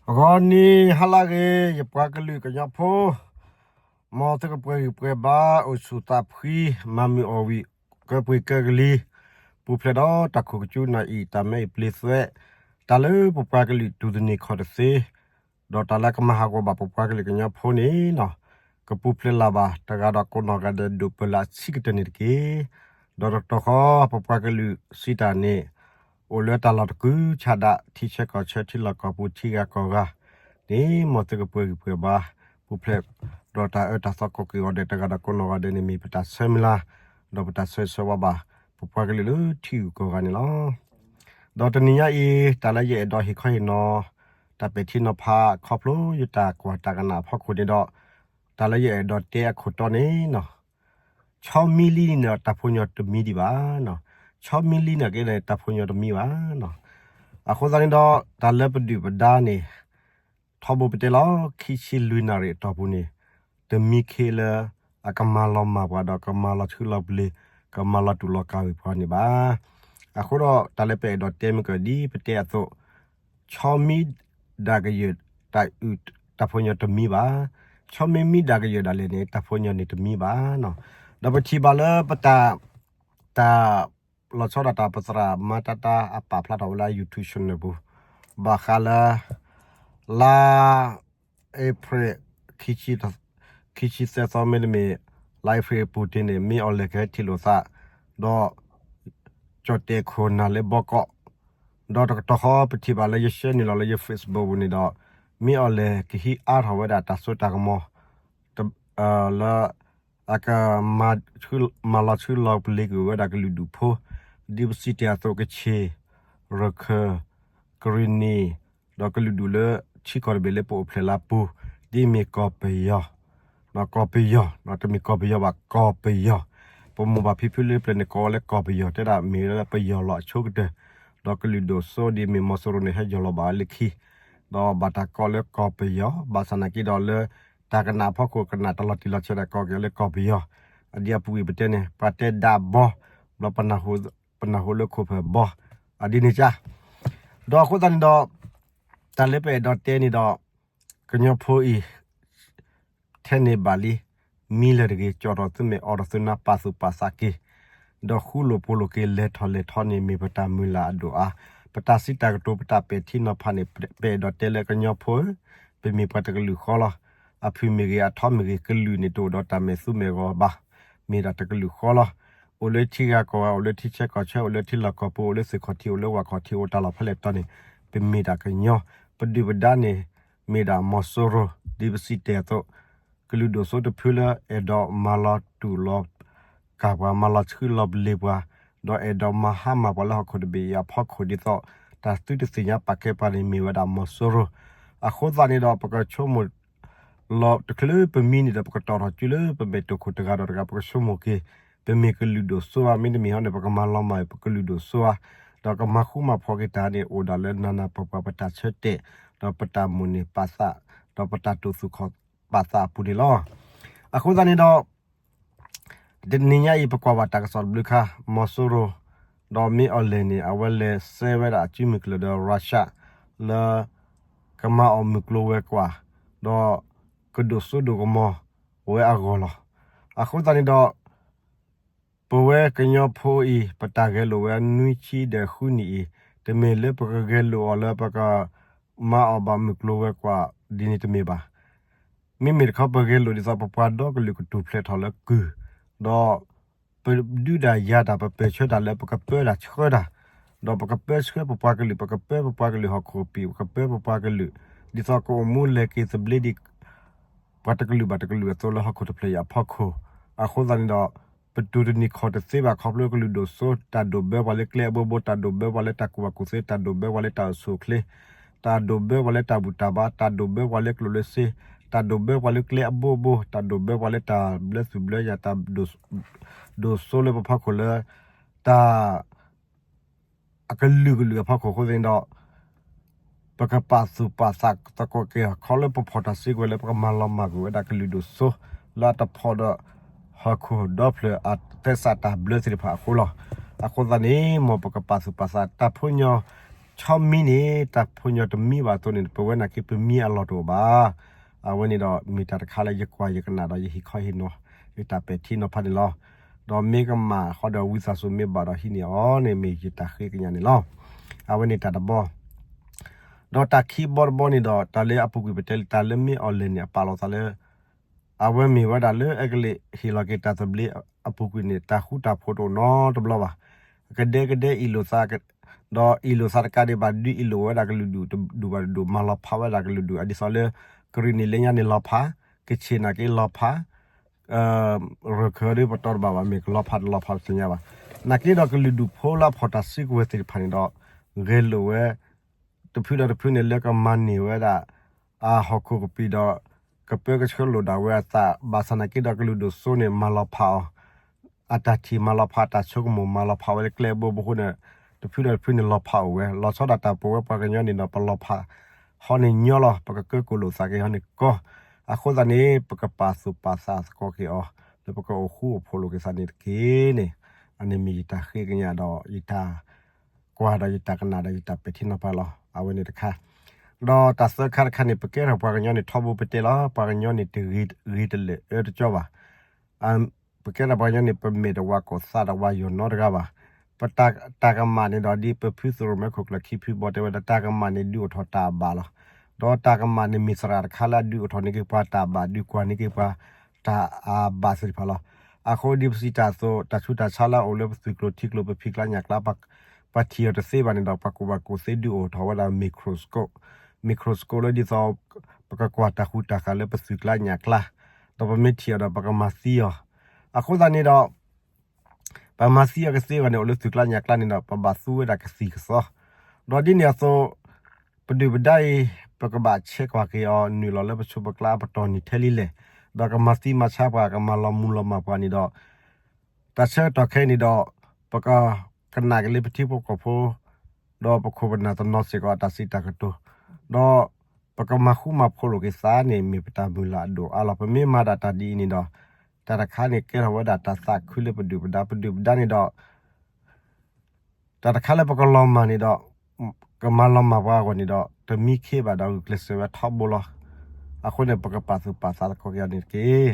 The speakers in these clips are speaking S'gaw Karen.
ဂီၤနံၤဟါလၢအဂ့ၤ ယပှၤကလုာ်ကညီဖိ, မ်သုကပှဲၤဂံၢ်ပှဲၤဘါ အိၣ်ဆူၣ်သးဖှံ မၤမုာ်အီၣ်ဝံၣ် ကၢပှ့ၤကၢကလံၤ ပူၤဖျဲးဒီးတၢ်ခိၣ်ကစူနၢ်အံၤ တၢ်မဲအံၤပျ့သွဲး, တၢ်လၢပပှၤကလုာ်တူၢ်တန့ၢ်ခီၣ်တသ့ ဒီးတၢ်လၢကမၤဟးဂီၤဘၣ်ပပှၤကလုာ်ကညီဖိန့ၣ်လီၤ. ကပူၤဖျဲးလၢ်ဘၣ် တဂၤဒီးကိးနီၢ်ဂၤဒဲး ဒိၣ်ပၢၢ်လၢအဆံးကတၢၢ်န့ၣ်တက့ၢ်. ဒီးတကတီၢ်ဃီ ပပှၤကလုာ်စံးတၢ်န့ၣ် အိၣ်လၢတၢ်လီၢ်တကုၤဆးဒး ထံဆၢကီၢ်ဆၢ ထံလီၢ်ကီၢ်ပူၤ ထံဂၤကီၢ်ဂၤန့ၣ် မ်သုကပှဲၤဂံၢ်ပှဲၤဘါ ပူၤဖျဲးဒီးတၢ်အၢတၢ်သီကိးက့ၤအီၤဒဲး တဂၤဒီးကိးနီၢ်ဂၤဒဲးန့ၣ် မ့ၢ်ပတၢ်ဆၢမုၢ်လၢ် ဒီးပတၢ်ဆၢဂ့ၤဆၢဝါဘၣ် ပပှၤကလုာ်လၢထံဂုၤကီၢ်ဂၤန့ၣ်လီၤ. ဒီးတနံၤညါအံၤ တၢ်လၢယအဲၣ်ဒိးဟ့ၣ်ခီဟ့ၣ်နီၤ တၢ်ပဲာ်ထံနီၤဖးခီဖျိယတၢ်ကွၢ်တၢ်ကနၣ်အဖီခိၣ်န့ၣ်ဒီး တၢ်လၢယအဲၣ်ဒိးတဲအခိၣ်တီန့ၣ် ဆီမံလံန့ၣ်ဒီး တၢ်ဖိညီတမံဒံးဘၣ်. ဆီမံလံန့ၣ်က့န့ၣ် တၢ်ဖိညီတမံဘၣ်. အဃိသတးန့ၣ်ဒီး တၢ်လၢပဒုၣ်ပဒါန့ၣ် ထီဘိပတဲလီၤ ခံဆံလွံၢ်နၣ်ရံၣ်အတီၢ်ပူၤန့ၣ် တမံခ့လၢ အကမၤလီၤမၢ်ပှၤဒီး ကမၤလီၤဆှုလီၤပလ့ၤ ကမၤလီၤတူာ်လီၤကာ်ဝဲပှၤန့ၣ်ဘၣ်. အဃိဒီးတၢ်လၢပအဲၣ်ဒိးတဲမ့ၢ်ကဒ်ပတဲအသိး ဆီမံဒၣ်ကယၢၢ် တၢ်အုၣ် တၢ်ဖိညီတမံဘၣ်. ဆီမံမံဒၣ်ကယၢၢ်ဒၣ်လဲာ်န့ၣ် တၢ်ဖိညီန့ၣ်တမံဘၣ်. ဒီးပထံၣ်ဘၣ်လၢပတၢ် တၢ်လီၤဆီဒၣ်တၢ်ပသရၣ်မၤတၢ်တၢ်အပာ်ဖျါထီၣ်ဝဲလၢ YouTube channel ပူၤ ဘၣ်ဃးလၢ လါ April ခံဆံသၢသီ မ့တမ့ၢ် လါ April အပူၤတ့ၢ်န့ၣ် မ့ၢ်အီၤလဲၤကဟဲထံၣ်လိာ်သး ဒီး ကၠီၣ်တဲၣ်ခိၣ်နၢ်လၢဘီကီး, ဒီးတကတီၢ်ဃီပထံၣ်ဘၣ်လၢယ share န့ၣ်လီၤလၢယ Facebook ပူၤန့ၣ်ဒီး မ့ၢ်အီၤလဲၤကဟံးအါထီၣ်ဝဲဒၣ်တၢ်စိတၢ်ကမီၤ လၢ အက မၤလီၤဆှုလီၤပလ့ၤကွံာ်ဝဲဒၣ်ကလုာ်ဒူၣ်ဖိ ဒ်ပစံးတ့ၢ်အသိး ကခ့ၣ်, ရခၢၣ်, ကရံၣ်နံၣ်, ဒီးကလုာ်ဒူၣ်လၢထံကီၢ်တဘ့ၣ်လၢပအိၣ်ဖျဲၣ်လၢအပူၤ ဒ်မ့ၢ်ကီၢ်ပယီၤ ကီၢ်ပယီၤ တမ့ၢ်ကီၢ်ပယီၤဘၣ် ကီၢ်ပယီၤ, ပမိၢ်ပၢ်ဖံဖုလၢပျၢၤန့ၣ် ကိးဝဲလၢကီၢ်ပယီၤ တဲဒၣ်မ့ၢ်လၢပယီၤလီၤအဆိကတၢၢ်, ဒီးကလုာ်ဒိၣ်စိဒ်မ့ၢ်မီၤစိရိၤန့ၣ် ဟဲယီၤလီၤဘၣ်လၢခံ ဒီးဘၣ်တၢ်ကိးလၢကီၢ်ပယီၤ ဘၣ်ဆၣ်နာ်က့ဒီးလၢ တၢ်ကနၣ်အဖီခိၣ် ကနၣ်တၢ်လီၤတံၢ်လီၤဆဲးဒီးကိးက့ၤလၢကီၢ်ပယီၤ, အဒ်အပူၤကွံာ်ပတဲန့ၣ် ပှၤတဲဒၣ်ဘီ, ဘျီ ပနၢ်ဟူလၢခိၣ်ဖၢၣ်ဘီ, အဒ်န့ၣ်ကါ, ဒီးအဃိသတးန့ၣ်ဒီး တၢ်လၢပအဲၣ်ဒိးတဲန့ၣ်ဒီး ကညီဖိအံၤ ထဲန့ၣ်ဘၣ်လံ, မံလၢာ်တဂ့ၤ, ကၠီၣ်ထီၣ်သုမဲာ် အီၣ်ထီၣ်သုနါ ပာ်သူၣ်ပာ်သးက့ၤ, ဒီးဃူလိာ်ဖိးလိာ်က့ၤ လဲၤထီၣ်လဲၤထီန့ၣ် မ့ၢ်ပတၢ်မုၢ်လၢ်အဒိၣ်အါ, ပတၢ်စံးတၢ်ကတိၤ ပတၢ်ပဲာ်ထံနီၤဖးန့ၣ် ပအဲၣ်ဒိးတဲလၢကညီဖိဧၢ, ပမ့ၢ်ပှၤတကလုာ်ဃီလီၤ. အဖုၣ်မ့ၢ်ဂ့ၤ အထီမ့ၢ်ဂ့ၤ ကလုာ်န့ၣ် တအိၣ်ဒီးတၢ်မဲာ်သူမဲာ်ဂီၤဘၣ်, မ့ၢ်ဒၣ်တကလုာ်ဃီလီၤ. အိၣ်လၢထံဂၤကီၢ်ဂၤ အိၣ်လၢထံဆၢကီၢ်ဆၢ အိၣ်လၢထံလီၢ်ကီၢ်ပူၤ အိၣ်လၢသုးခီၣ်ထံး အိၣ်လၢဝၣ်ခီၣ်ထံး အိၣ်တၢ်လီၢ်ဖဲလဲၣ်တီၤန့ၣ် ပမ့ၢ်ဒၣ်ကညီ, ပဒုၣ်ပဒါန့ၣ် မ့ၢ်ဒၣ်မီၤစိရိၤ ဒ်ပစံးတ့ၢ်အသိး ကလုာ်ဒိၣ်စိတဖုလၢအဲၣ်ဒိးမၤလီၤတူာ်လီၤ ကၢ်ပှၤ မၤလီၤဆှုလီၤပလ့ၤပှၤ, ဒီးအဲၣ်ဒိးမၤဟါမၢ်ပှၤလၢဟီၣ်ခိၣ်တဘ့ၣ်အံၤအဖီခိၣ်ဒ်သိး တၢ်သုတသ့ၣ်ညါပာ်ကဲပှၤန့ၣ်မ့ၢ်ဝဲဒၣ်မီၤစိရိၤ, အဃိသတးန့ၣ်ဒီးပကဆိကမိၣ်လီၤ တချုးလၢပမံန့ၣ်ဒီး ပကတီၢ်ထီၣ်စုလၢပမဲာ်တိၢ်ခိၣ်တဂၤဒီးတဂၤ ပကဆိကမိၣ်က့ၤ ပမ့ၢ်ကလုာ်ဒိၣ်စိဧါ မ့တမ့ၢ်ဟီန့ၣ် ပကမၤလီၤမၢ်ပကလုာ်ဒိၣ်စိဧါ, ဒီးကမၤဃူမၤဖိးက့ၤတၢ်န့ၣ် အိၣ်ဒၣ်လၢနးနးပှၤပှၤပတၢ်ဆၢတဲာ် ဒီးပတၢ်မိၣ်န့ၢ်ပာ်သး ဒီးပတၢ်တိာ်သူၣ်ခီၣ်ပာ်သးအပူၤန့ၣ်လီၤ. အဃိသတးန့ၣ်ဒီး တနံၤညါအံၤ ပကွၢ်ဘၣ်တၢ်ကစီၣ်တဘျုးခါ မီၤစိရိၤ ဒီးမ့ၢ်အီၤလဲၣ်န့ၣ် အဝဲလဲၤစဲဝဲဒၣ်အစုမုၢ်ကျၢၤဒီး Russia လၢ ကမၤအီၣ်မုၢ်ကျိၤဝဲၤကွာ် ဒီးကဒိၣ်စိဒိၣ်ကမီၤဝဲအဂီၢ်လီၤ. အဃိသတးန့ၣ်ဒီး ပဝဲကညီဖိအံၤ ပတၢ်ဂဲၤလိာ်ဝဲနွံဆံဒီးဃုနံၣ်အံၤ တမ့ၢ်လၢပကဂဲၤလိာ်အီၤလၢပကမၤအီၣ်ဘၣ်မုၢ်ကျိၤဝဲၤကွာ်ဒ်န့ၣ်တမ့ၢ်ဘၣ်. မ့မ့ၢ်တခီ ပဂဲၤလိာ်ဒ်သိးပပှၤဒီကလုာ်ကထူၣ်ဖျဲးထီၣ်လၢကုၢ်, ဒီး ပဒုးတၢ်ယၤတၢ် ပပၢၢ်ဆှၢတၢ်လၢပကပၢတၢ်ဆှၢတၢ်, ဒီးပကပၢဆှၢပပှၤကလုာ် ပကပၢပပှၤကလုာ်ဟီၣ်ခိၣ်ပံာ် ပကပၢပပှၤကလုာ် ဒ်သိးကအိၣ်မူလဲၤက့ၤသဘျ့ဒ် ပှၤတကလုာ်ဘၣ်တကလုာ်အသိးလၢဟီၣ်ခိၣ်တဖျၢၣ်အံၤအဖီခိၣ်, အဃိသတးန့ၣ်ဒီး ပတူၢ်တန့ၢ်ခီၣ်တသ့ဘၣ် ခီဖျိကလုာ်ဒိၣ်စိ တၢ်ဒိၣ်ဘၢပှၤလၢကျဲအဘိဘိ တၢ်ဒိၣ်ဘၢပှၤလၢတၢ်ကူၣ်ဘၣ်ကူၣ်သ့ တၢ်ဒိၣ်ဘၢပှၤလၢတၢ်အိၣ်ဆူၣ်အိၣ်ချ့ တၢ်ဒိၣ်ဘၢပှၤလၢတၢ်ဘူၣ်တၢ်ဘါ တၢ်ဒိၣ်ဘၢပှၤလၢကျိၣ်လၢစ့ တၢ်ဒိၣ်ဘၢပှၤလၢကျဲအဘိဘိ တၢ်ဒိၣ်ဘၢပှၤလၢတၢ်ဘျၢသူၣ်ဘျၢယၤ တၢ်ဒိၣ်စိလၢပဖီခိၣ်လၢ တၢ် အကလုာ်ကလုာ်အဖီခိၣ်အဃိသတးန့ၣ်ဒီး ပကပာ်သူၣ်ပာ်သးသကိးက့ၤ ခီလၢပဖီၣ်တၢ်စုကဝဲၤလၢပကမၤလီၤမၢ်ကွံာ်ဝဲဒၣ်ကလုာ်ဒိၣ်စိ လၢအတဖီၣ်ဒီး ဟီၣ်ခိၣ်ဒီဖျၢၣ်အသဲစးတၢ်ဘျၢသ့ၣ်တဖၣ်အဃိလီၤ. အဃိသတးန့ၣ် မ်ပကပာ်သူၣ်ပာ်သး တၢ်ဖိညီ ဆီမံန့ၣ် တၢ်ဖိညီတမံဘၣ်အသိးန့ၣ် ပဝဲနာ်က့ပမံအလီၢ်တအိၣ်ဘၣ်. အဝဲန့ၣ်ဒီးမ့ၢ်တၢ်တခါလၢယကွၢ်ယကနၣ်ဒီးယဟ့ၣ်ခီဟ့ၣ်နီၤ ယတၢ်ပဲာ်ထံနီၤဖးန့ၣ်လီၤ. ဒီးမ့ၢ်ကမၣ်ဃီဒီးဝံသးစူၤမ့ၢ်ဘၣ်ဒီးဟံးန့ၢ်အီၤန့ၣ် မ့ၢ်ယတၢ်ဃ့ကညးန့ၣ်လီၤ. အဝဲန့ၣ်တၢ်တဘီ ဒီးတၢ်ခံဘီတဘီန့ၣ်ဒီး တၢ်လၢအပူၤကွံာ်ပတဲလၢ တၢ်လၢမ့ၢ်အီၣ်လဲၣ်န့ၣ် အပာ်လီၤသးလၢ အဝဲမ့ၢ်ဝဲဒၣ်လၢအဲကလံးဟ့ၣ်လီၤက့ၤတၢ်သဘျ့အပူၤကွံာ်န့ၣ် တၢ်ဃူတၢ်ဖိးတအိၣ်နီတဘျီဘၣ်. ကဒဲကဒဲအ့ၣ်လိာ်သး ဒီးအ့ၣ်လိာ်သးတကးဒံးဘၣ် ဒုးအ့ၣ်လိာ်ဝဲဒၣ်ကလုာ်ဒူၣ်တဒူၣ်ဘၣ်တဒူၣ် မၤလီၤဖးဝဲဒၣ်ကလုာ်ဒူၣ် အဒ်သိးလၢ ကရံၣ်နံၣ်လၢညါန့ၣ်လီၤဖး, ကခ့ၣ်နာ်က့လီၤဖး ရၢၢ်ခၢၣ်ဒ်ပတီၢ်တဘၣ်ဘၣ် မ့ၢ်ကလီၤဖးတလီၤဖးတသ့ၣ်ညါဘၣ်. နာ်က့ဒီးကလုာ်ဒူၣ်ဖိလၢအဖီၣ်တၢ်စုကဝဲၤသ့ၣ်တဖၣ်န့ၣ်ဒီး ဂဲၤလိာ်ဝဲ တဖုဒီးတဖုန့ၣ်လၢကမၤန့ၢ်ဝဲဒၣ် အဟီၣ်ခိၣ်ကပံာ်ဒီး ကပၢကဆှၢလိာ်ဒၣ်ဝဲအသး ဘၣ်ဆၣ်နာ်က့ဒီးကလုာ်ဒူၣ်စိန့ၣ် မၤလီၤဖးအီၤ အတၢ်ထံၣ်မၤလီၤဖး အတၢ်ဆိကမိၣ်မၤလီၤဖးဝဲလၢကျဲဘိဘိဃိန့ၣ် တဖုဒီးတဖုန့ၣ်လီၤဖးအိၣ်ဝဲ လီၤဆီဒၣ်တၢ်ပဝဲပှၤကညီန့ၣ်ဒီး ပလီၤဖးဟီန့ၣ်ညီလီၤ ပကကၢကိၣ်လိာ်သးက့ၤဟီန့ၣ်ကီ အဃိသတးန့ၣ် ပကပာ်သူၣ်ပာ်သးသကိးက့ၤအီၤ လၢပကအိၣ်ဃူအိၣ်ဖိးလိာ်က့ၤသးန့ၣ်တက့ၢ်န့ၣ် အန့ၣ်မ့ၢ်ယတၢ်ဃ့ကညးဒီးယတၢ် ကွၢ်ဒီးယတၢ်ကနၣ်ဒီးယတၢ်ပဲာ်ထံနီၤဖးလီၤ. အဝဲန့ၣ်တခါ ဒီးတၢ်သၢခါတခါန့ၣ် ပကဲထီၣ်ပှၤကညီန့ၣ် ထီဘိပတဲလီၤ ပှၤကညီန့ၣ် တဂ့ၤတလၢာ်အၢတကၠီဘၣ်. ပကဲထီၣ်ပှၤကညီန့ၣ် ပမဲာ်တဝါကိၢ်သးတဝါယိာ်နီတဂၤဘၣ်. ပတၢ်ကမၣ်န့ၣ်ဒီး ဒ်ပဖုသရိၣ်မဲခိၣ်ကျၢၢ်ခံဖုဘီတဲဝဲဒၣ် တၢ်ကမၣ်န့ၣ် ဒုးအိၣ်ထီၣ်တၢ်အဘၣ်လီၤ. ဒီးတၢ်ကမၣ်န့ၣ်မ့ၢ်သရၣ်တခါလၢအဒုးအိၣ်ထီၣ်န့ၢ်က့ၤပှၤတၢ်အဘၣ် ဒုးကွၢ်န့ၢ်က့ၤပှၤတၢ်အဘၣ်သ့ၣ်တဖၣ်လီၤ. အဃိဒ်ပစံးတၢ်အသိး တၢ်ဆူးတၢ်ဆါလၢအအိၣ်လၢပသွံၣ်ကျိၤထံကျိၤ ပဖံးကျါညၣ်ကျါ ပှၤထံၣ်အီၤတသ့ဘၣ်န့ၣ်ဒီး ပှၤကူၣ်ဘၣ်ကူၣ်သ့ဒုးအိၣ်ထီၣ်ဝဲဒၣ် microscope, microscope လၢဒ်သိး ပကကွၢ်တၢ်ဃူတၢ်ဃာ်လၢပသွံၣ်ကျါညၣ်ကျါ, ဒီးပမ့ၢ်ထံၣ်အီၤဒီးပကမၤသံအီၤ, အဃိသတးန့ၣ်ဒီး ပမၤသံအီၤကသ့အဂီၢ်န့ၣ် အိၣ်လၢသွံၣ်ကျါညၣ်ကျါန့ၣ်ဒီး ပဘၣ်သူဝဲဒၣ်ကသံၣ်ကသီ, ဒီးဒ်န့ၣ်အသိး ပဒုၣ်ပဒါအံၤ ပကဘၣ်ဆဲးကွၢ်က့ၤအီၤ နုာ်လီၤလၢပဆိးပကျါပတီၢ်နံၤထဲလံလဲၣ်, ဒီးကမၤသံမၤဆါပှၤ ကမၤလီၤမူလီၤမၢ်ပှၤန့ၣ်ဒီး တၢ်ဆၢကတီၢ်ခဲအံၤန့ၣ်ဒီး ပကကနၣ်က့ၤလၢပထံဖိကီၢ်ဖိ ဒီးပခိၣ်ပနၢ်တနီၤစ့ၢ်ကီးအတၢ်စံးတၢ်ကတိၤ, ဒီးပကမၤဃူမၤဖိးလိာ်က့ၤသးန့ၣ် မ့ၢ်ပတၢ်မုၢ်လၢ်အဒိၣ်အါလီၤ. ပမ့ၢ်မၤဒၣ်တၢ်ဒ်အံၤန့ၣ်ဒီး တၢ်တခါန့ၣ်ကဲထီၣ်ဝဲဒၣ်တၢ်သးခုလၢပဒုၣ်ပဒါ, ပဒုၣ်ပဒါန့ၣ်ဒီး တၢ်တခါလၢပကလီၤမၢ်န့ၣ်ဒီး ကမၤလီၤမၢ်ပှၤအဂီၢ်န့ၣ်ဒီး တမံခ့ဘၣ်ဒီးဂုာ်ကျဲးစၢးဝဲထီဘိလီၤ. အဃိန့ၣ် ပကပာ်သူၣ်ပာ်သးသကိးက့ၤအီၤန့ၣ်တက့ၢ်.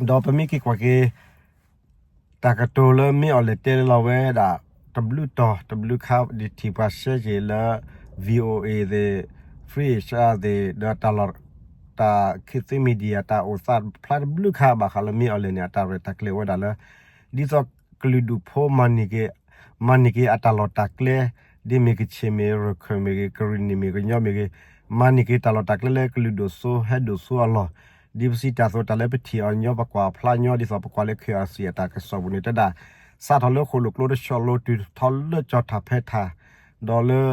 ဒီးပမ့ၢ်က့ၤကွၢ်က့ၤ တၢ်ကတိၤလၢမ့ၢ်အီၤလဲၤတဲလီၤဝဲဒၣ် တဘျုးတီၤတဘျုးခါ ဒ်ထံၣ်ပှၤရှဲက့ၤလၢ VOA သ့ၣ် Free Asia သ့ၣ် ဒီးတၢ်လီၢ် တၢ်ခ့ၣ်သ့ media တၢ်အိၣ်သးဖျါတဘျုးခါ ဘၣ်ဃးလၢမ့ၢ်အီၤလဲၤန့ၣ် အတၢ်ရဲၣ်တၢ်ကျဲၤဝဲဒၣ်လၢ ဒ်သိးကလုာ်ဒူၣ်ဖိမၤန့ၢ်က့ၤ မၤန့ၢ်က့ၤအတၢ်လီၢ်တၢ်ကျဲ, ဒ်မ့ၢ်ကခ့ၣ်မ့ၢ်ဂ့ၤ ရၢၢ်ခၢၣ်မ့ၢ်ဂ့ၤ ကရံၣ်နံၣ်မ့ၢ်ဂ့ၤ ကညီမ့ၢ်ဂ့ၤ, မၤန့ၢ်က့ၤတၢ်လီၢ်တၢ်ကျဲလၢကလုာ်ဒိၣ်စိဟဲဒိၣ်စိအလီၢ်, ဒ်ပစံးတၢ်အသိး တၢ်လၢပထံၣ်အီၤညီ ပကွၢ်ဖျါညီ ဒ်သိးပကွၢ်လၢ KIC အတၢ်ကစီၣ်ပူၤန့ၣ် တဲဒၣ် စးထီၣ်လၢဃိၣ်လိာ်ကျိတဆီလိၤ တုၤထီၣ်လၢကၠီၣ်ထၣ်ဖဲထၣ်, ဒီးလၢ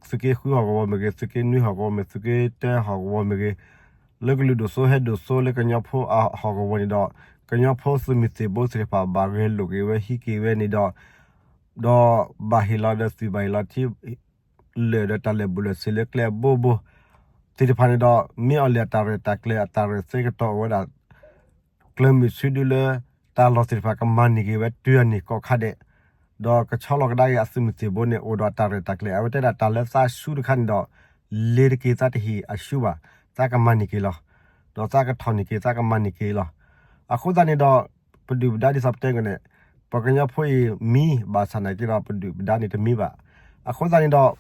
သုးက့ဃုဟီၣ်ကဝီၤမ့ၢ်ဂ့ၤ, သုးက့နွံဟီၣ်ကဝီၤမ့ၢ်, သုးက့တၢဟီၣ်ကဝီၤမ့ၢ်ဂ့ၤ, လၢကလုာ်ဒိၣ်စိဟဲဒိၣ်စိလၢကညီဖိအဟီၣ်ကဝီၤန့ၣ်ဒီး ကညီဖိသုးမုၢ်သံၣ်ဘိသ့ၣ်တဖၣ် ဘၣ်ဂဲၤလိာ်က့ၤဝဲ ဟံးက့ၤဝဲန့ၣ်ဒီး ဒီးဘၣ်ဟ့ၣ်လီၤဒီးသုးဘၣ်ဟ့ၣ်လီၤထံ လၢာ်ဒီးတၢ်လၢာ်ဘူၣ်လၢာ်စ့ၤလၢကျဲအဘိဘိ သ့ၣ်တဖၣ်န့ၣ်ဒီး မ့ၢ်အီၤလဲၤအတၢ်ရဲၣ်တၢ်ကျဲၤအတၢ်ရဲၣ်သဲကတီၤအိၣ်ဝဲဒၣ် ကျၢၤမုၢ်ဆူဒုလၢ တၢ်လီၢ်သ့ၣ်တဖၣ်ကမၤန့ၢ်က့ၤဝဲတုၤအန့ၣ်ကိးခါဒဲး, ဒီးကဆီလီၤကဒါက့ၤအသုးမုၢ်သံၣ်ဘိန့ၣ် အိၣ်ဒီးတၢ်ရဲၣ်တၢ်ကျဲၤ အဝဲတဲဒၣ်တၢ်လၢသးဆူတခါန့ၣ်ဒီး လ့ၤတက့ၤသးတဟ့ၣ်အဆူဘၣ်, သးကမၤန့ၢ်က့ၤလီၤ, ဒီးသးကထီၣ်န့ၢ်က့ၤ သးကမၤန့ၢ်က့ၤလီၤ. အဃိသတးန့ၣ်ဒီး ပဒုၣ်ပဒါဒ်သိးပတဲကန့ၣ် ပှၤကညီဖိအံၤမံ ဘၣ်ဆၣ်နာ်က့ဒီး ပဒုၣ်ပဒါန့ၣ်တမံဘၣ်. အဃိသတးန့ၣ်ဒီး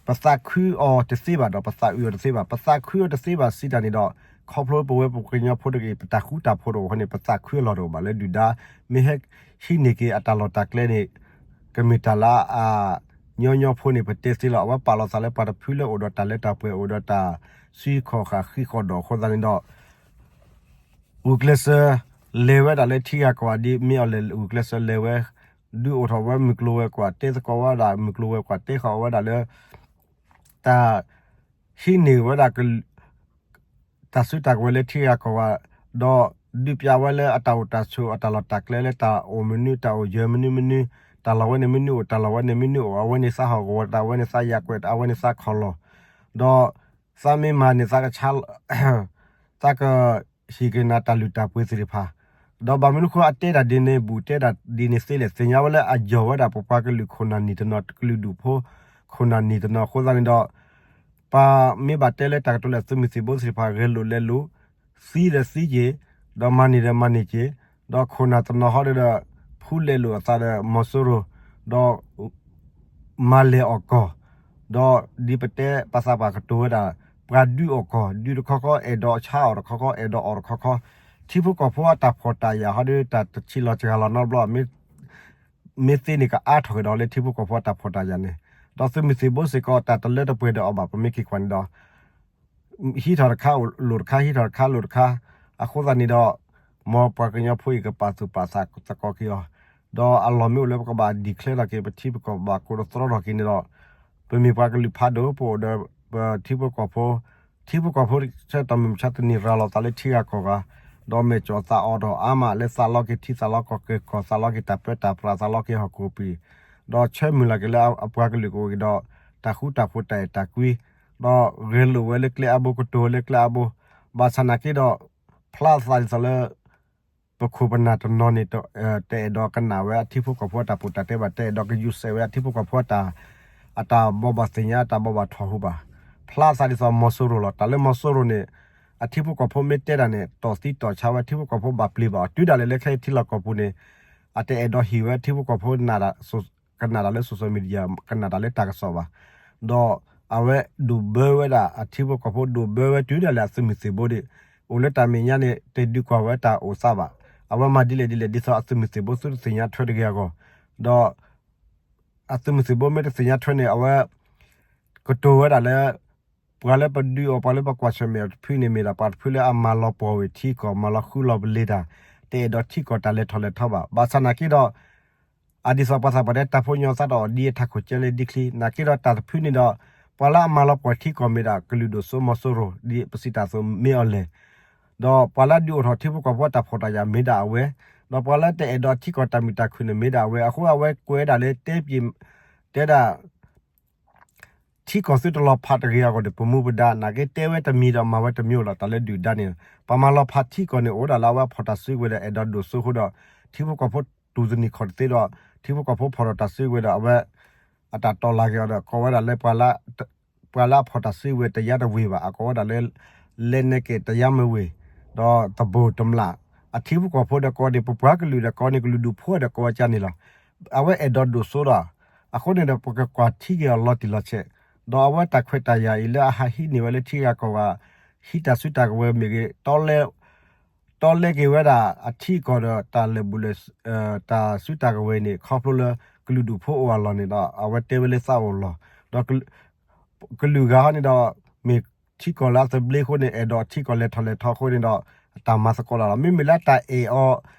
ပသးခုအီၤတသ့ဘၣ်ဒီး ပသးအုးအီၤတသ့ဘၣ်. ပသးခုအီၤတသ့ဘၣ်စံးတၢ်န့ၣ်ဒီး ခီဖျိပဝဲပှၤကညီဖိတဂ့ၤ ပတၢ်ဃူတၢ်ဖိးတအိၣ်ဃိန့ၣ် ပသးခုအလီၢ်တအိၣ်ဘၣ်လၢဒုၣ်ဒါ မ့ၢ်ဟဲဟံးန့ၢ်က့ၤအတၢ်လီၢ်တၢ်ကျဲန့ၣ် ကမ့ၢ်တၢ်လၢအညီညီဖိန့ၣ် ပတဲသ့လီၤ. အဝဲပာ်လီၤသးလၢပှၤတဖုလၢအိၣ်ဒီးတၢ်လၢတၢ်ပှဲၤ အိၣ်ဒီးတၢ်စုခီၣ်ဃာ်ဃံးဃီၣ်ဒီးအဃိသတးန့ၣ်ဒီး ဂုာ်ကျဲးစၢးလဲၤဝဲဒၣ်လၢထံဂၤကီၢ်ဂၤဒ်မ့ၢ်အီၤလဲၤ ဂုာ်ကျဲးစၢးလဲၤဝဲ ဒုးအိၣ်ထီၣ်ဝဲမုၢ်ကျိၤဝဲၤကွာ် တဲသကိးဝဲဒၣ်မုၢ်ကျိၤဝဲၤကွာ် တဲဃီၤဝဲဒၣ်လၢ တၢ်ဟံးန့ၢ်ဝဲဒၣ် တၢ်စုတၢ်ကဝဲၤလၢထံဂၤကီၢ်ဂၤ ဒီးဒုးပျးဝဲလၢအတၢ်အိၣ်တၢ်ဆိးအတၢ်လီၢ်တၢ်ကျဲလၢတၢ်အိၣ်မနုၤ တၢ်အိၣ်ယၢၤမနုၤမနုၤ တၢ်လီၢ်ဝဲန့ၣ်မနုၤအိၣ် တၢ်လီၢ်ဝဲန့ၣ်မနုၤအိၣ် အဝဲန့ၣ်သးဟီၣ်ကဝီၤ တၢ်ဝဲန့ၣ်သးယၤကွဲး တၢ်အဝဲန့ၣ်သးခီၣ်လီၢ် ဒီးသးမ့ၢ်မၤန့ၣ် သးကဆါ သးကဟံးက့ၤနၤတၢ်လုၢ်တၢ်ပှ့ၤသ့ၣ်တဖၣ် ဒီးဘၣ်မနုၤအဃိအတဲတၢ်ဒ်န့ၣ် ဘူးတဲတၢ်ဒ်န့ၣ်သ့လဲၣ်, သ့ၣ်ညါဝဲလၢအယီၢ်ဝဲဒၣ်ပပှၤကလုာ်ခိၣ်နၢ်နံၣ်တနီၤ ကလုာ်ဒူၣ်ဖိ ခိၣ်နၢ်နံၣ်တနီၤအဃိသတးန့ၣ်ဒီး ပမ့ၢ်ဘၣ်တဲလၢတၢ်ကတိၤလၢသုးမုၢ်သံၣ်ဘိသ့ၣ်တဖၣ် ဂဲၤလိာ်လဲၤလိာ်, သံဒီးသံက့ၤ, ဒီးမၤန့ၢ်ဒီးမၤန့ၢ်က့ၤ, ဒီးခိၣ်နၢ်တနီၤဟီဒီး ဖူလဲၤလိာ်အသးဒီးမီၤစိရိၤ, ဒီး မၤလဲၢ်အီၣ်ကီၢ်, ဒီးဒ်ပတဲပသးပှၢ်ကတိၤဝဲဒၣ် ပှၤဒုးအီၣ်ကီၢ် ဒုးတခီခီ အဲၣ်ဒိးဆါအီၣ်တခီခီ အဲၣ်ဒိးအီၣ်တခီခီ, ထံဖိကီၢ်ဖိအတၢ်ဖှီၣ်တၢ်ယာ်ဟီဒီး တၢ်တဆံးလီၤစှၤလီၤနီတဘျီ မ့ၢ်သ့န့ၣ်ကအါထီၣ်ကဒီးလၢထံဖိကီၢ်ဖိအတၢ်ဖှီၣ်တၢ်ယာ်န့ၣ်, ဒီးသုးမုၢ်သံၣ်ဘိစ့ၢ်ကီး တၢ်တလၢတပှဲၤဒီးအီၤဘၣ် ပမ့ၢ်က့ၤကွၢ်န့ၣ်ဒီး ဟံးထီၣ်တခါလိၣ်တခါ ဟံးထီၣ်တခါလိၣ်တခါ, အဃိသတးန့ၣ်ဒီး မ်ပှၤကညီဖိအံၤကပာ်သူၣ်ပာ်သးသကိးက့ၤအီၤ, ဒီးအလီၢ်မ့ၢ်အိၣ်လၢပကဘၣ် declare ထီၣ်က့ၤ ပထံပကီၢ်ဘၣ်ကိးတသြီထီၣ်က့ၤန့ၣ်ဒီး ပမ့ၢ်ပှၤကလုာ်ဖးဒိၣ် ပအိၣ်ဒီးပထံဖိကီၢ်ဖိ, ထံဖိကီၢ်ဖိဆၢကတီၢ်မုၢ်မဆါတနံၤရၤလီၤသးလၢထံဂၤကီၢ်ဂၤ, ဒီးမဲာ်ကၠီၣ်သးအိၣ်ထီၣ်အါမးလၢသးလီက့ၤထံ သးလီက့ၤကီၢ် သးလီက့ၤတၢ်ပၢတၢ်ပြး သးလီက့ၤဟီၣ်ခိၣ်ပံၤ, ဒီးဆၢမုၢ်လၢ်က့ၤလၢအပှၤကလုာ်ကအိၣ်က့ၤဒီး တၢ်ဃူတၢ်ဖိးတၢ်အဲၣ်တၢ်ကွံ ဒီးဂဲၤလိာ်ဝဲလၢကျဲအါဘိ ကတိၤဝဲလၢကျဲအါဘိ, ဘၣ်ဆၣ်နာ်က့ဒီး ဖျါသးဒ်သိးလၢ ပခိၣ်ပနၢ်တနီၤန့ၣ် တအဲၣ်ဒိးကနၣ်ဝဲအထံဖိကီၢ်ဖိအတၢ်ပူၤတၢ်တဲဘၣ်, တအဲၣ်ဒိးကယူၤစဲးဝဲအထံဖိကီၢ်ဖိအတၢ် အတၢ်ဘိးဘၣ်သ့ၣ်ညါ အတၢ်ဘိးဘၣ်ထီၣ်ဟူဘၣ်. ဖျါသးဒ်သိးမီၤစိရိၤလီၤ. တၢ်လၢမီၤစိရိၤန့ၣ် အထံဖိကီၢ်ဖိမ့ၢ်တဲတၢ်န့ၣ် တီၢ်သံတီၢ်ဆါဝဲ ထံဖိကီၢ်ဖိဘၣ်ပျံၤဘၣ်အီၤ တုၤဒၣ်လဲာ်လၢခဲအံၤထံလီၢ်ကီၢ်ပူၤန့ၣ် အတအဲၣ်ဒိးဟ့ၣ်ဝဲထံဖိကီၢ်ဖိ ကနၣ်တၢ်လၢ social media ကနၣ်တၢ်လၢတၢ်ကစီၣ်ဘၣ်. ဒီးအဝဲဒုးဘၢဝဲဒၣ် အထံဖိကီၢ်ဖိဒုးဘၢဝဲတုၤဒၣ်လဲာ်အသုးမုၢ်သံၣ်ဘိဒီး အိၣ်လၢတၢ်မဲာ်ညါန့ၣ် တဒုးကွၢ်ဝဲတၢ်အိၣ်သးဘၣ်. အဝဲမၤဒ်လဲၣ်ဒ်လဲၣ် ဒ်သိးအသုးမုၢ်သံၣ်ဘိသုတသ့ၣ်ညါထွဲတဂ့ၤအဂီၢ်, ဒီး အသုးမုၢ်သံၣ်ဘိမ့ၢ်တသ့ၣ်ညါထွဲန့ၣ် အဝဲ ကတိၤဝဲဒၣ်လၢ ပှၤလၢပဒုးအီၤ ပှၤလၢပကွၢ်ဆၢၣ်မဲာ်အီၤတဖုန့ၣ် မ့ၢ်ဒၣ်ပှၤတဖုလၢအမၤလီၤပှီၢ်ဝဲထံကီၢ် မၤလီၤဃုလီၤပလ့ၤတၢ်, တအဲၣ်ဒိးထံကီၢ်တၢ်လဲၤထီၣ်လဲၤထီဘၣ်. ဘၣ်ဆၣ်နာ်က့ဒီး အဒ်သိးပှၤသးပှၢ်တဲ တၢ်ဖိညီသးတအိၣ်ဒ်အထးခိၣ်ကဲလၢဒ်ချံ, နာ်က့ဒီးတၢ်တဖုန့ၣ်ဒီး ပှၤလၢအမၤလီၤပှီၢ်ထံကီၢ်မ့ၢ်ဒၣ် ကလုာ်ဒိၣ်စိမီၤစိရိၤ ဒ်ပစံးတၢ်အသိးမ့ၢ်အီၤလဲၣ်. ဒီးပှၤလၢအဒုးအိၣ်ထီၣ်ထံဖိကီၢ်ဖိအတၢ်ဖှီၣ်တၢ်ယာ်မ့ၢ်ဒၣ်အဝဲ, ဒီးပှၤလၢတအဲၣ်ဒိးထံကီၢ်တၢ်မုာ်တၢ်ခုၣ်န့ၣ်မ့ၢ်ဒၣ်အဝဲ, အဃိအဝဲကွဲးဒၣ်လၢတဲပျ့ၤ တဲဒၣ် ထံကီၢ်သုတလီၤဖးတဂ့ၤအဂီၢ်ဒီး ပမူပဒါ နာ်က့တဲဝဲတမံၤဒီးမၤဝဲတမံၤလီၤ. တၢ်လၢဒုၣ်ဒါန့ၣ် ပှၤမၤလီၤဖးထံကီၢ်န့ၣ် အိၣ်ဒၣ်လၢအဝဲဖီၣ်တၢ်စုကဝဲၤဒီး အဲၣ်ဒိးဒိၣ်စိဃိဒီး ထံဖိကီၢ်ဖိတူၢ်တနံၤခီၣ်တသ့ဒီး ထံဖိကီၢ်ဖိဖီၣ်ထီၣ်တၢ်စုကဝဲၤဒီး အဝဲ အတၢ်တီၢ်လၢ်က့ၤအီၤဒီး ကိးဝဲဒၣ်လၢ ပှၤလၢအဖီၣ်တၢ်စုကဝဲၤတယါတဝ့ၤဘၣ် အကိးဝဲဒၣ်လၢ လဲနဲက့ၤတယါမ့ၢ်ဝ့ၤ ဒီးသဘိၣ်တမျၢ် အထံဖိကီၢ်ဖိဒီးကိးန့ၣ် ပပှၤကလုာ်ဒီးကိးန့ၣ် ကလုာ်ဒူၣ်ဖိဒီးကိးဝဲကန့ၣ်လီၤ. အဝဲအဲၣ်ဒိးဒိၣ်စိဒီး အဃိန့ၣ်ဒီး ပကကွၢ်ထံက့ၤအီၤလီၤတံၢ်လီၤဆဲး, ဒီးအဝဲတၢ်ခွဲးတၢ်ယာ်အံၤလၢအဟးဟံးန့ၢ်ဝဲလၢထံဂၤကီၢ်ဂၤ ဟံးတၢ်စုတၢ်ကဝဲၤမ့ၢ်ဂ့ၤ တီလဲက့ၤဝဲဒၣ်အထံအကီၢ်ဒီးတၢ်လၢာ်ဘူၣ်လၢာ် တၢ်စုတၢ်ကဝဲၤန့ၣ် ခီဖျိလၢကလုာ်ဒူၣ်ဖိအိၣ်အလီၢ်န့ၣ်ဒီး အဝဲတဲဝဲလၢသးအိၣ်လီၤ. ဒီးကလုာ်ဂၤဟီန့ၣ်ဒီး မ့ၢ်ထံကီၢ်လၢအသဘျ့အဃိန့ၣ် အဲၣ်ဒိးထံကီၢ်လဲၤထီၣ်လဲၤထီအဃိန့ၣ်ဒီး အတၢ်မၤသကိးတၢ်လီၤ. မ့မ့ၢ်လၢအတၢ်အဲၣ်အီၤ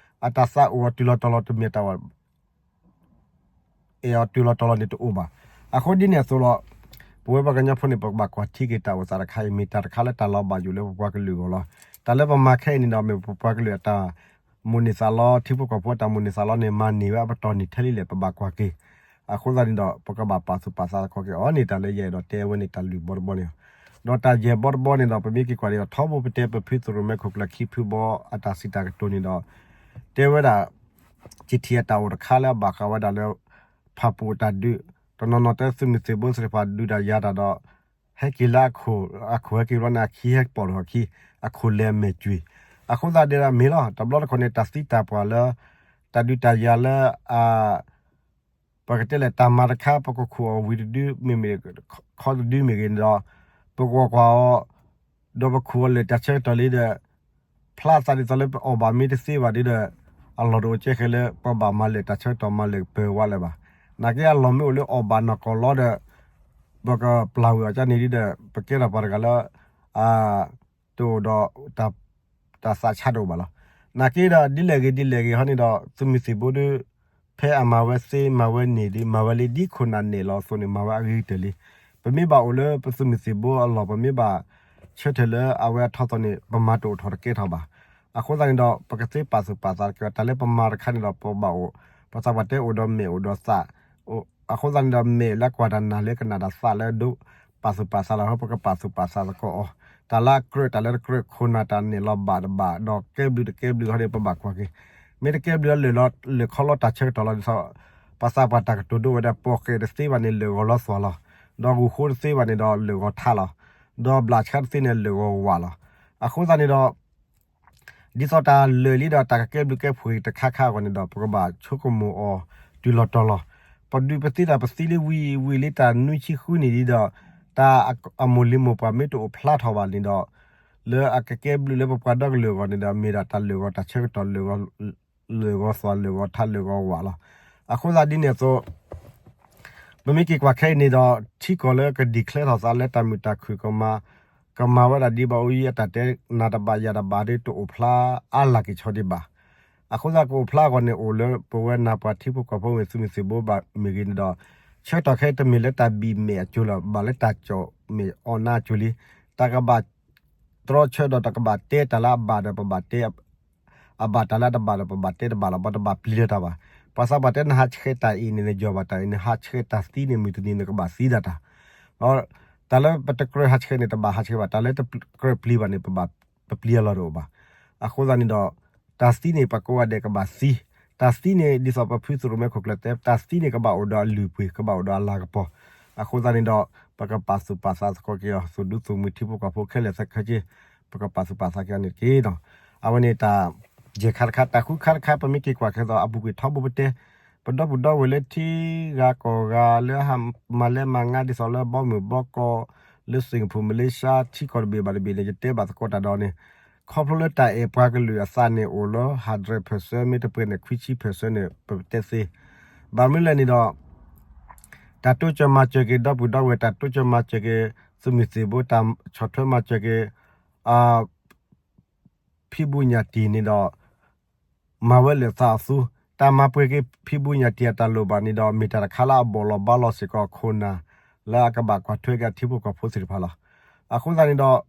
အတၢ်သးအိၣ်အီၤတုၤလီၤတီၤလီၤတမ့ၢ်တၢ်ဝဲ အဲၣ်အီၤတုၤလီၤတီၤလီၤန့ၣ်တအိၣ်ဘၣ်. အဃိဒ်န့ၣ်အသိးလီၤ ပဝဲပှၤကညီဖိန့ၣ် ပကဘၣ်ကွၢ်ထံက့ၤတၢ်အိၣ်သးတခါအံၤ မ့ၢ်တၢ်တခါလၢတၢ်လီၤဘၣ်ယိၣ်လၢပပှၤကလုာ်အဂီၢ်လီၤ. တၢ်လၢပမၤခဲအံၤန့ၣ်ဒီး မ့ၢ်ပပှၤကလုာ်အတၢ်မိၣ်န့ၢ်သးလီ ထံဖိကီၢ်ဖိအတၢ်မိၣ်န့ၢ်သးလီန့ၣ် မၤန့ၢ်ဝဲအပတီၢ်န့ၣ်ထဲလံလဲၣ် ပဘၣ်ကွၢ်က့ၤ. အဃိသတးန့ၣ်ဒီး ပကဘၣ်ပာ်သူၣ်ပာ်သးသကိးက့ၤအီၤန့ၣ် တၢ်လၢယအဲၣ်ဒိးတဲဝဲန့ၣ် တၢ်လုၢ်ဘီတဘီန့ၣ်လီၤ. ဒီးတၢ်ယဲၢ်ဘီတဘီန့ၣ်ဒီး ပမ့ၢ်က့ၤကွၢ်န့ၣ်ဒီး ထီဘိပတဲပဖုသရိၣ်မဲခိၣ်ကျၢၢ်ခံဖုဘီအတၢ်စံးတၢ်ကတိၤန့ၣ်ဒီး တဲဝဲဒၣ် ကထံၣ်အတၢ်အိၣ်တခါလၢအဘၣ်ဃးဝဲဒၣ်လၢ ဖၣ်ပူၣ်အတၢ်ဒုး တနီၤနီၤတဲသုးမုၢ်သံၣ်ဘိသ့ၣ်တဖၣ်ဒုးတၢ်ယၤတၢ်ဒီး ဟဲက့ၤလၢအခိၣ် အခိၣ်ဟဲက့ၤဘျီန့ၣ် အခံဟဲကပီၣ်ထီၣ်အခံ အခိၣ်လဲၤအမဲာ်ကွံာ် အဃိသတးဒီးမ့ၢ်လီၤ တဘျီတခီၣ်န့ၣ် တၢ်သံတၢ်ပှၢ်လၢ တၢ်ဒုးတၢ်ယၤလၢ အ ပကတဲလဲၣ် တၢ်မၤတခါ ပကခိၣ်အီၤဝံၤတဒု မ့မ့ၢ် ခီတဒုမ့ၢ်ဂ့ၤန့ၣ်ဒီး ပကွၢ်ကွၢ်အီၤ ဒီးပခိၣ်အီၤလဲၤတၢ်ဆၢကတီၢ်လံဒီး ဖျါသးဒ်သိးလၢပအီၣ်ဘၣ်မ့ၢ်တသ့ဘၣ်ဒီး အလီၢ်တအိၣ်ကဲဃဲလၢ ပဘၣ်မၤလဲၤတၢ်ဆၢကတီၢ်မၤလဲၤပၢၤဝါလၢၤဘၣ်. နာ်က့အလီၢ်မ့ၢ်အိၣ်လၢအီၣ်ဘၣ်နီၢ်ကီၢ်လီၤဒီး ပကပျၢ်ဝံၤအီၤကန့ၣ်ဒီး ပကဲထီၣ်ပှၤတဂၤလၢ အ တအိၣ်ဒီး တၢ်သးဆါတအိၣ်ဘၣ်လီၤ. နာ်က့ဒီးဒ်လဲၣ်ဂ့ၤဒ်လဲၣ်ဂ့ၤဟီန့ၣ်ဒီး သုးမုၢ်သံၣ်ဘိဒီး ဖဲအမၤဝဲသ့မၤဝဲန့ၣ်ဒီး မၤဝဲလံဒ်ခိၣ်နၢ်နဲၣ်လီၤအသိးန့ၣ် မၤဝဲအဂ့ၤကတၢၢ်လံ. ပမ့ၢ်ဘၣ်အိၣ်လၢပသုးမုၢ်သံၣ်ဘိအလီၢ် ပမ့ၢ်ဘၣ်ဆၢထၢၣ်လၢအဝဲအထီၣ်သီန့ၣ် ပမၤတအိၣ်ထီၣ်တကဲထီၣ်ဘၣ်. အဃိသတးန့ၣ်ဒီး ပကသ့ပာ်သူၣ်ပာ်သးတက့ၢ် တၢ်လၢပမၤတခါန့ၣ်ဒီး ပဘၣ်အိၣ် ပသးပှၢ်တဲအိၣ်ဒီးမဲာ်အိၣ်ဒီးသး အဃိသတးန့ၣ်ဒီး မဲာ်လၢကွၢ်တၢ်နၢ်လၢကနၣ်တၢ်သးလၢဒိ ပာ်သူၣ်ပာ်သးလီၤ ပကပာ်သူၣ်ပာ်သးသကိးအီၤ, တၢ်လၢအကြၢးတၢ်လၢတကြၢး ခိၣ်နၢ်တၢ်နဲၣ်လီၤဘၣ်တဘၣ် ဒီးကဲဘျုးတကဲဘျုးဟီဒီး ပဘၣ်ကွၢ်က့ၤ, မ့ၢ်တကဲဘျုးလၢ လၢၢ်ခီလီၤတၢ်ဆၢကတီၢ်လီၤ ဒ်သိး ပှၤသးပှၢ်တၢ်ကတိၤဒိဝဲဒၣ် ပိာ်ဃဲးတသ့ဘၣ်န့ၣ် လၢၢ်ဂီၤလီၤသွၣ်လီၤ, ဒီးဂူာ်ဃိတသ့ဘၣ်န့ၣ်ဒီး လၢၢ်ဂီၤထးလီၤ, ဒီးဘျးဆါတသ့န့ၣ် လၢၢ်ဂီၤဝးလီၤ. အဃိသတးန့ၣ်ဒီး ဒ်သိးတၢ်လၢာ်လံဒီး တၢ်ကကဲဘျုးကဲဖှိၣ်တခါခါအဂီၢ်န့ၣ်ဒီး ပကဘၣ်ဆိကမိၣ်အီၤတုၤလီၤတီၤလီၤ. ပဒုးပသ့တၢ်ပသံလံဝံၤဝံၤလံ တၢ်နွံဆံဃုနံၣ်လံဒီး တၢ်အမိၢ်လံၤမိၢ်ပှၢ်မ့ၢ်တအိၣ်ဖျါထီၣ်ဘၣ်န့ၣ်ဒီး လၢအကကဲဘျုးလၢပပှၤဒီကလုာ်အဂီၢ်န့ၣ်ဒီး မ့ၢ်ဒၣ်တၢ်လၢၢ်ဂီၤတၢ်ဆၢကတီၢ် လၢၢ်ဂီၤသွၣ် လၢၢ်ဂီၤထး လၢၢ်ဂီၤဝးလီၤ. အဃိသတးဒ်န့ၣ်အသိး ပမ့ၢ်က့ၤကွၢ်ခဲအံၤန့ၣ်ဒီး ထံကီၢ်လၢက declare ထီၣ်သးလၢတၢ်မုာ်တၢ်ခုၣ်ကမၤ ကမၤဝဲဒၣ်ဒ်ဘၣ်အိၣ်အံၤ အတၢ်တဲနၤတဘၣ်ယၤတဘၣ်ဒီး တအိၣ်ဖျါအါလၢ်က့ၤဆီဒံးဘၣ်. အဃိသတးကအိၣ်ဖျါအဂီၢ်န့ၣ် အိၣ်လၢပဝဲနၢ်ပှၤထံဖိကီၢ်ဖိမ့ၢ်သုးမုၢ်သံၣ်ဘိဘၣ်မ့ၢ်ဂ့ၤန့ၣ်ဒီး ဆၢကတီၢ်ခဲအံၤတမ့ၢ်လၢတၢ်ဘံၣ်မဲာ်အစိၤလီၤ ဘၣ်လၢတၢ်ကၠီၣ်မဲာ်အီၣ်နါအစိၤလံ. တၢ်ကဘၣ်တြီဆၢဒီးတၢ်ကဘၣ်တဲတၢ်လၢအဘၣ်ဒီးပဘၣ်တဲ အဘၣ်တၢ်လၢတဘၣ်ဒီးပဘၣ်တဲတဘၣ်လီၤ ဘၣ်တဘၣ်ပျံၤလၢၤတၢ်ဘၣ်. ပှၤသးပှၢ်တဲနဟးဆှဲးတၢ်အံၤန့ၣ် နယီၢ်ဘၣ်တၢ်အံၤ နဟးဆှဲးတၢ်သံန့ၣ် မုၢ်တနံၤနကဘၣ်သံဒၣ်တၢ် တၢ်လၢပတကြၢးဟးဆှဲးန့ၣ် တဘၣ်ဟးဆှဲးဘၣ် တၢ်လၢတကြၢးပျံၤဘၣ်န့ၣ် ပဘၣ်ပပျံၤအလီၢ်တအိၣ်ဘၣ်. အဃိသတးန့ၣ်ဒီး တၢ်သံန့ၣ် ပှၤကိးဂၤဒဲးကဘၣ်သံ, တၢ်သံန့ၣ် ဒ်သိးပဖုသရိၣ်မဲခိၣ်ကျၢၢ်တဲ တၢ်သံန့ၣ်ကဘၣ်အိၣ်ဒီးအလုၢ်အပှ့ၤ ကဘၣ်အိၣ်ဒီးအလၤကပီၤ. အဃိသတးန့ၣ်ဒီး ပကပာ်သူၣ်ပာ်သးသကိးက့ၤအီၤ သူၣ်ဒူသူၣ်မုာ်ထံဖိကီၢ်ဖိခဲလၢာ်ခဲဆ့ ပကပာ်သူၣ်ပာ်သးက့ၤအီၤန့ၣ်တက့ၢ်. အဝဲန့ၣ်တၢ် ယဲၢ်ခါတခါ တၢ်ဃုခါတခါ ပမ့ၢ်က့ၤကွၢ်ခဲသိး အပူၤကွံာ်ထီဘိပတဲ ပဒီပုၢ်ဒီဝဲၢ်လၢထံဂၤကီၢ်ဂၤလၢဟးမၤလဲၤမၤငါဒ်သိးလၢဘီမုၢ်ဘီကီၢ် လၢစ့ၣ်ကပူၤ မလ့ၡါ ထံကီၢ်တဘ့ၣ်ဘၣ်တဘ့ၣ်န့ၣ် ယတဲဘၣ်သကိးတၢ်ဒီးန့ၣ် ခီဖျိလၢတၢ်အဲၣ်ပှၤကလုာ်အသးန့ၣ်အိၣ်လၢ hundred percent မ့ၢ်တပှဲၤန့ၣ် ခွံဆံ percent န့ၣ် ပတဲသ့ ဘၣ်မနုၤလဲၣ်န့ၣ်ဒီး တၢ်တိစၢၤမၤစၢၤက့ၤဒီပုၢ်ဒီဝဲၢ် တၢ်တိစၢၤမၤစၢၤက့ၤ သုးမုၢ်သံၣ်ဘိ တၢ်ဆီၣ်ထွဲမၤစၢၤက့ၤ ဖံးဘူးညၣ်တံၢ်န့ၣ်ဒီး မၤဝဲလၢာ်သးအသူ, တၢ်မၤပှဲၤက့ၤဖံးဘူးညၣ်တံၢ်အတၢ်လိၣ်ဘၣ်န့ၣ်ဒီး မ့ၢ်တၢ်တခါလၢအဘီၣ်လီၤဘါလီၤစ့ၢ်ကီးခိၣ်နၢ် လၢအကဘၣ်ကွၢ်ထွဲက့ၤအထံဖိကီၢ်ဖိသ့ၣ်တဖၣ်လီၤ. အဃိသတးန့ၣ်ဒီး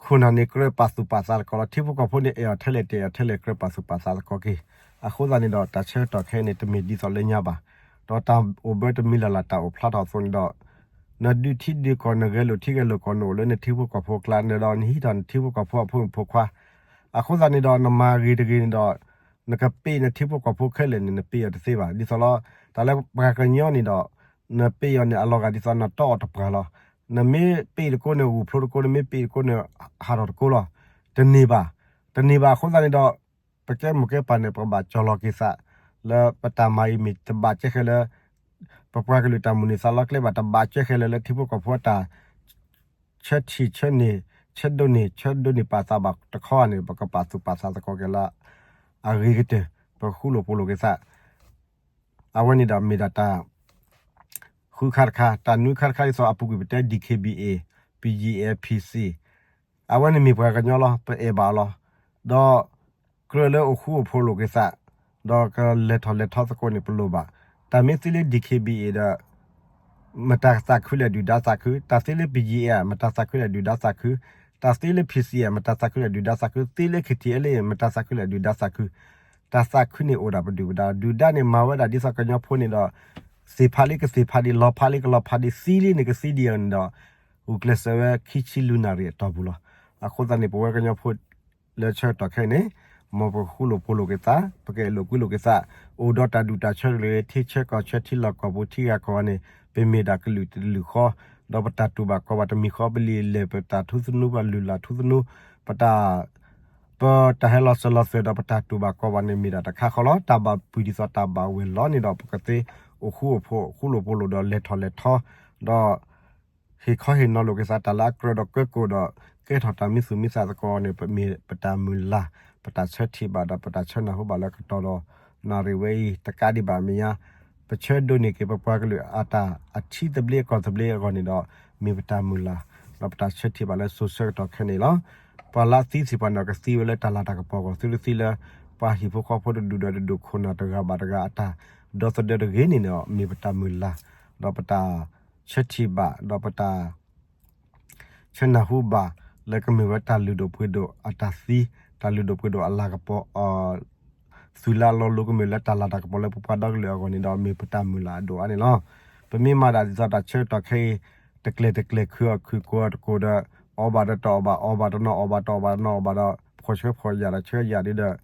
ခိၣ်နၢ်န့ၣ် ကြၢးပာ်သူၣ်ပာ်သးသကိးလီၤ. ထံဖိကီၢ်ဖိန့ၣ် အဲၣ်အီၤထဲလဲၣ်တအဲၣ်အီၤထဲလဲၣ် ကြၢးပာ်သူၣ်ပာ်သးသကိးက့ၤ. အဃိသတးန့ၣ်ဒီး တၢ်ဆၢကတီၢ်ခဲအံၤန့ၣ် တမ့ၢ်ဒ်သိးလၢညါဘၣ်. ဒီးတၢ်အိၣ်ဘၢတမံၤလၢ်လၢ် တၢ်အိၣ်ဖျါထီၣ်အသိးန့ၣ်ဒီး နဒုးထံဒုးကီၢ် နဂဲၤလိာ်ထံဂဲၤလိာ်ကီၢ် နအိၣ်လၢနထံဖိကီၢ်ဖိအကျါန့ၣ်ဒီး နဟံးထီၣ်နထံဖိကီၢ်ဖိအဖိမုၣ်ဖိခွါ အဃိသတးန့ၣ်ဒီး နမၤဂ့ၤတဂ့ၤန့ၣ်ဒီး နကပ့းနထံဖိကီၢ်ဖိခဲလၢာ်န့ၣ် နပ့းအီၤတသ့ဘၣ်. ဒ်သိးလီၤ တၢ်လၢပှၤကညီန့ၣ်ဒီး နပ့းအီၤန့ၣ် အလီၤဂာ်ဒ်သိးနတီအီၤတပှၢ်လီၤ. နမ့ၢ်ပ့းတကိးန့ၣ် ဂုၢ်ဖျိတကိး နမ့ၢ်ပ့းတကိးန့ၣ် ဟးထီၣ်တကိးလီၤ. တန့ၢ်ဘၣ်. တန့ၢ်ဘၣ်အဃိသတးန့ၣ်ဒီး ပကဲမိၢ်ကဲပၢ်န့ၣ် ပကဘၣ်ကၠီၣ်လီၤက့ၤသး လၢပတၢ်မၤအံၤမ့ၢ်တဘၣ်ကဲဃဲလၢ ပပှၤကလုာ်တၢ်မိၣ်န့ၢ်သးလီကျဲဘၣ် တဘၣ်ကဲဃဲလၢလၢထံဖိကီၢ်ဖိအတၢ် ဆၢထံၣ်ဆၢန့ၢ် ဆၢဒိးန့ၢ် ဆၢဒိးန့ၢ်ပာ်သးဘၣ်တခီဧါန့ၣ် ပကပာ်သူၣ်ပာ်သးသကိးက့ၤလၢ အဂ့ၤကတၢၢ် ပဃူလိာ်ဖိးလိာ်က့ၤသး အဝဲန့ၣ်ဒီးမ့ၢ်ဒၣ်တၢ် ဃုခါတခါ တၢ်နွံခါတခါဒ်သိးအပူၤကွံာ်ပတဲ DKBA, BGF, PC အဝဲန့ၣ်မ့ၢ်ပှၤကညီလီၤ ပအဲၣ်ဘၣ်အီၤလီၤ. ဒီးကြၢးလၢအိၣ်ဃူအိၣ်ဖိးလိာ်က့ၤသး ဒီးကလဲၤထီၣ်လဲၤထီသကိးန့ၣ်ပလိၣ်ဘၣ်. တၢ်မ့ၢ်သ့လၢ DKBA ဒီး မတၤသးခုလဲၣ် ဒုၣ်ဒါသးခု, တၢ်သ့လၢ BGF မတၤသးခုလဲၣ် ဒုၣ်ဒါသးခု, တၢ်သ့လၢ PC မတၤသးခုလဲၣ် ဒုၣ်ဒါသးခု, သ့လၢ KTLA မတၤသးခုလဲၣ် ဒုၣ်ဒါသးခု, တၢ်သးခုန့ၣ်အိၣ်ဒၣ်ပဒုၣ်ပဒါ, ဒုၣ်ဒါန့ၣ်မၤဝဲဒၣ်ဒ်သိးကညီဖိန့ၣ်ဒီး သ့ၣ်ဖးလံကသ့ၣ်ဖးဒံး, လီၤဖးလံကလီၤဖးဒံး, သံလံန့ၣ်ကသံဒံးအီၤန့ၣ်ဒီး ဂုာ်ကျဲးစၢးဝဲခံဆံလွံၢ်နၣ်ရံၣ်အတီၢ်ပူၤလီၤ. အဃိသတးန့ၣ် ပဝဲကညီဖိ လၢဆၢကတီၢ်ခဲအံၤန့ၣ် မ်ပကဃူလိာ်ဖိးလိာ်က့ၤသး, ပကအဲၣ်လိာ်ကွံလိာ်က့ၤသး, အိၣ်ဒီးတၢ်ဒူၣ်တၢ်ဆၢတဂ့ၤ, ထံဆၢကီၢ်ဆၢ ထံလီၢ်ကီၢ်ပူၤ ထံဂၤကီၢ်ဂၤန့ၣ် ပမ့ၢ်ဒၣ်ကလုာ်တလုာ်ဃီ, ဒီးပတၢ်တူၢ်ဘၣ်ခီၣ်ဘၣ်တမံၤဃီ, ပလံာ်လဲၢ် ပတၢ်ထူသနူ ပလုၢ်လၢ်ထူသနူ, ပတၢ် ပတၢ်ဟဲလီၤစၢၤလီၤသွဲၣ်ဒီးပတၢ်တူၢ်ဘၣ်ခီၣ်ဘၣ်န့ၣ် မ့ၢ်ဒၣ်တခါဃီလီၤ. တၢ်ဘၣ်ပုၢ်ဒ်သိးတၢ်ဘၣ်ဝဲၢ်လီၤန့ၣ်ဒီး ပကသ့အိၣ်ဃူအိၣ်ဖိး ဃူလိာ်ဖိးလိာ်ဒီးလဲၤထီၣ်လဲၤထီ, ဒီး ဟ့ၣ်ခီဟ့ၣ်နီၤလိာ်က့ၤသး တၢ်လၢအကြၢးဒီးကၢကိးဒီး ကဲထီၣ်တၢ်မံသူၣ်မံသးသကိးန့ၣ် ပမ့ၢ်ပတၢ်မုၢ်လၢ်, ပတၢ်ဆၢထံၣ်ဘၣ်ဒီးပတၢ်ဆၢနၢ်ဟူဘၣ်လၢကတီၢ်ဒီး နၣ်ရံၣ်ဝဲအံၤ တကးဒံးဘၣ်မဲာ်ညါ, ပဆၢဒိးန့ၢ်က့ၤပပှၤကလုာ်အတၢ်အထံသဘျ့အကီၢ်သဘျ့အဂီၢ်န့ၣ်ဒီး မ့ၢ်ပတၢ်မုၢ်လၢ်, ဒီးပတၢ်ဆၢထံၣ်ဘၣ်လၢစိၤဆၢကတီၢ်ခဲအံၤန့ၣ်လီၤ. ပှၤလၢအသံသ့ၣ်တဖၣ်န့ၣ် ကသံဝဲလၢတၢ်လၤတၢ်ကပီၤအဂီၢ် သုတသံလၢ ပှၤဟံၣ်ဖိဃီဖိတဒူၣ်ဒီးတဒူၣ် ခိၣ်နၢ်တဂၤဘၣ်တဂၤအတၢ်ဒီသဒၢတဂ့ၤန့ၣ်ဒီး မ့ၢ်ပတၢ်မုၢ်လၢ်, ဒီးပတၢ်ဆၢထံၣ်ဘၣ် ဒီးပတၢ် ဆၢနၢ်ဟူဘၣ် လၢကမ့ၢ်ဝဲတၢ်လုၢ်ဒိၣ်ပှ့ၤဒိၣ်အတၢ်သံ, တၢ်လုၢ်ဒိၣ်ပှ့ၤဒိၣ်အလၤကပီၤ သုးလၢအလီၤလိၤကမ့ၢ်လၢတၢ်လၤတၢ်ကပီၤလၢပပှၤဒီကလုာ်အဂီၢ်န့ၣ်ဒီး မ့ၢ်ပတၢ်မုၢ်လၢ်အဒိၣ်အါန့ၣ်လီၤ. ပမ့ၢ်မၤဒၣ်ဒ်သိးတၢ်ဆၢကတီၢ်ခဲအံၤ တကျဲၤတကျဲၤခုအီၤခုကိးအီၤတကိးဒီး အီၣ်ဘၣ်ဒီးတအီၣ်ဘၣ် အီၣ်ဘၣ်တနီၤအီၣ်ဘၣ်တအီၣ်ဘၣ်တနီၤအီၣ်ဘၣ်ဒီး ဖှီၣ်ဆှၢဖှီၣ်ယာ်ဒီးဆှၢယာ်ဒ်ဒီး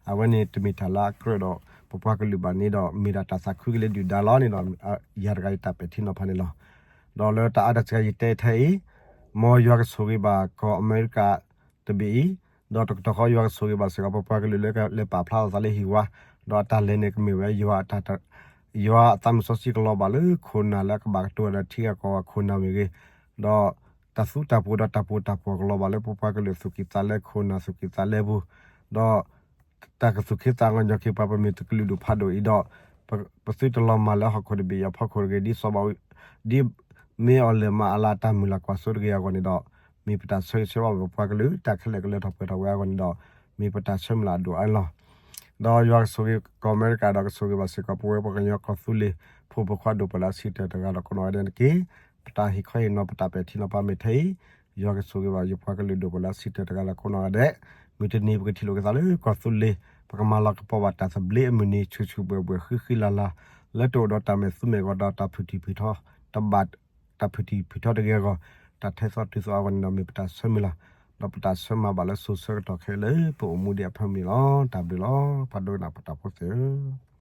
အဝဲန့ၣ်တမ့ၢ်တၢ်လၢအကြၢးဒီး ပပှၤကလုာ်ဘၣ်န့ၣ်ဒီး မ့ၢ်ဒၣ်တၢ်သးခုကလဲၤဒုၣ်ဒါလီၤန့ၣ်ဒီး ယၤတဂၤယတၢ်ပဲာ်ထံနီၤဖးန့ၣ်လီၤ. ဒီးလၢတၢ်အါတၢ်စှၤယတဲထဲအံၤ မ်ယွၤကဆိၣ်ဂ့ၤဘၣ်ကီၢ်အမဲရကၤတဘ့ၣ်အံၤ ဒီးတကတီၢ်ဃီယွၤကဆိၣ်ဂ့ၤဘၣ်စ့ၢ်ကီး ပပှၤကလုာ်လၢကလဲၤပာ်ဖျါလီၤသးလၢဟံၣ်ဝါ, ဒီးအတၢ်လဲၤန့ၣ်ကမ့ၢ်ဝဲယွၤအတၢ် ယွၤအသးမုၢ်စီဆှံကလီၤဘၣ်လၢခိၣ်နၢ်လၢအကဘၣ်ကတိၤဒီးထံဂၤကီၢ်ဂၤခိၣ်နၢ်မ့ၢ်ဂ့ၤ, ဒီးတၢ်သူတၢ်ပှိၤဒီးတၢ်ပှိၤတၢ်ပှီၢ်ကလီၤဘၣ်လၢပပှၤကလုာ်သူၣ်ကံၢ်သးလဲခိၣ်နၢ်သူၣ်ကံၢ်သးလဲပူၤ, ဒီး တၢ်ကသူၣ်ခ့သးကညီၤက့ၤပှၤ ပမ့ၢ်တကလုာ်ဒူၣ်ဖးဒိၣ်အံၤဒီး ပသုတလီၤမၢ်လၢဟီၣ်ခိၣ်တဘ့ၣ်အံၤအဖီခိၣ်တဂ့ၤ ဒ်စီၤဘးအူ ဒ်မ့ၢ်အီၤလဲၤမၤအလၤတၢ်မုၢ်လၢ်ကွၢ်စိတဂ့ၤအဂီၢ်န့ၣ်ဒီး မ့ၢ်ပတၢ်ဆၢဂ့ၤဆၢဝါဘၣ်ပပှၤကလုာ် တၢ်ခဲလၢာ်ကလၢထီၣ်ပှဲၤထီၣ်ဝဲအဂီၢ်န့ၣ်ဒီး မ့ၢ်ပတၢ်ဆၢမုၢ်လၢ်အဒိၣ်အါန့ၣ်လီၤ. ဒီးယွၤကဆိၣ်ဂ့ၤကီၢ်အမဲရကၤဒီးကဆိၣ်ဂ့ၤဘၣ်စ့ၢ်ကီး ပဝဲပှၤကညီကီၢ်သူလ့ၤ ဖိမုၣ်ဖိခွါဒိၣ်ပှၤလၢအဆံးတၢၢ်တဂၤဒီးကိးနီၢ်ဂၤဒဲးန့ၣ်တက့ၢ်. ပတၢ်ဟ့ၣ်ခီဟ့ၣ်နီၤပတၢ်ပဲာ်ထံနီၤဖးမ့ၢ်ထဲအံၤ ယွၤကဆိၣ်ဂ့ၤဘၣ်ယပှၤကလုာ်ဒိၣ်ပှၤလၢအဆံးတၢၢ်တဂၤဒီးကိးနီၢ်ဂၤဒဲး, မုၢ်တနံၤပကထံၣ်လိာ်က့ၤသးလၢကီၢ်သူလ့ၤ ပကမၤလၤကပီၤဘၣ်တၢ်သဘျ့အမုၢ်နံၤ ဆူၣ်ဆူၣ်ဘှဲၣ်ဘှဲၣ်ဃံဃံလၤလၤ လၢတအိၣ်ဒီးတၢ်မဲာ်သူမဲာ်ဂီၤဒီးတၢ်ဖုၣ်ထံၣ်ဖုၣ်ထီ တဘၣ် တၢ်ဖုၣ်ထံၣ်ဖုၣ်ထီတဂ့ၤအဂီၢ်, တၢ်ထဲသိးတုၤသိးအဂီၢ်န့ၣ်ဒီးမ့ၢ်ပတၢ်ဆၢမုၢ်လၢ်, ဒီးပတၢ်ဆၢမၤဘၣ်လၢစိၤဆၢကတီၢ်ခဲလၢာ် ပအိၣ်မူဒံးအဖၢမုၢ်န့ၣ်လီၤ. တၢ်ဘျုးလီၤ. ပှၤဒိကနၣ်ပတၢ်ဖိသ့ၣ်ဧၢ